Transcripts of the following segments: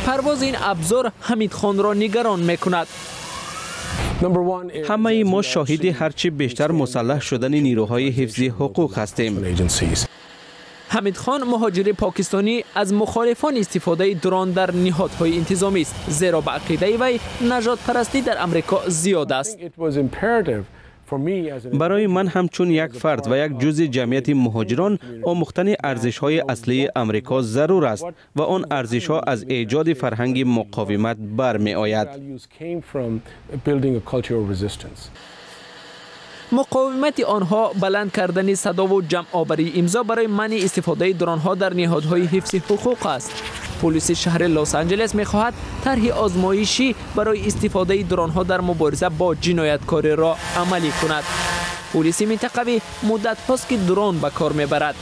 Парвози ин абзор Ҳамидхонро нигарон мекунад. Ҳамаи мо шоҳиди ҳарчи бештар мусаллаҳ шудани нерӯҳои ҳифзи ҳуқуқ ҳастем. Ҳамидхон, муҳоҷири покистонӣ, аз мухолифони истифодаи дрон дар ниҳодҳои интизомӣ аст, зеро ба ақидаи вай нажодпарастӣ дар Амрико зиёд аст. Барои ман ҳамчун як фард ва як ҷузъи ҷамъияти муҳоҷирон омӯхтани арзишҳои аслии Амрико зарур аст ва он арзишҳо аз эҷоди фарҳанги муқовимат бармеояд. Муқовимати онҳо баланд кардани садову ҷамъоварии имзо барои манъи истифодаи дронҳо дар ниҳодҳои ҳифзи ҳуқуқ аст. Полиси шаҳри Лос-Анҷелес мехоҳад тарҳи озмоишӣ барои истифодаи дронҳо дар мубориза бо ҷинояткориро амалӣ кунад. Полиси минтақавӣ муддатҳост, ки дрон ба кор мебарад.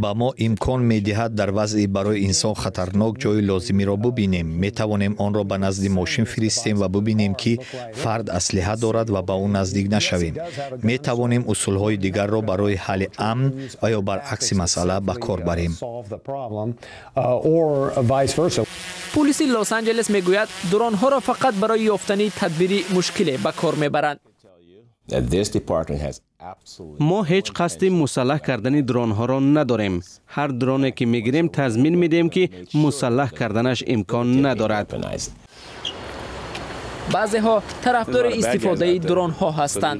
Ба мо имкон медиҳад дар вазъи барои инсон хатарнок ҷои лозимиро бубинем. Метавонем онро ба назди мошин фиристем ва бубинем, ки фард аслиҳа дорад ва ба ӯ наздик нашавем. Метавонем усулҳои дигарро барои ҳалли амн ва ё баръакси масъала ба кор барем. Полиси Лос-Анҷелес мегӯяд, дронҳоро фақат барои ёфтани тадбири мушкиле ба кор мебаранд. Мо ҳеҷ қасди мусаллаҳ кардани дронҳоро надорем. Ҳар дроне ки мегирем, тазмин медиҳем, ки мусаллаҳ карданаш имкон надорад. Баъзеҳо тарафдори истифодаи дронҳо ҳастанд.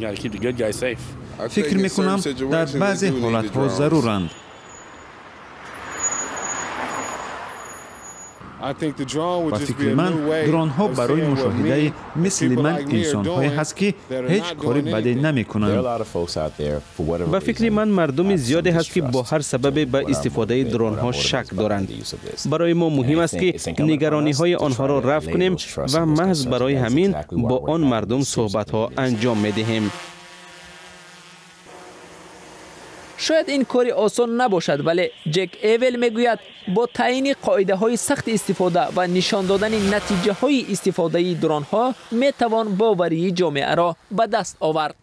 Фикр мекунам, дар баъзе ҳолатҳо заруранд. Ба фикри ман, дронҳо барои мушоҳидаи мисли ман инсонҳое ҳаст, ки ҳеҷ кори баде намекунанд. Ба фикри ман, мардуми зиёде ҳаст, ки бо ҳар сабабе ба истифодаи дронҳо шак доранд. Барои мо муҳим аст, ки нигарониҳои онҳоро рафъ кунем ва маҳз барои ҳамин бо он мардум суҳбатҳо анҷом медиҳем. Шояд ин кори осон набошад, вале Ҷек Эвел мегӯяд, бо таъйини қоидаҳои сахти истифода ва нишон додани натиҷаҳои истифодаи дронҳо метавон боварии ҷомеаро ба даст овард.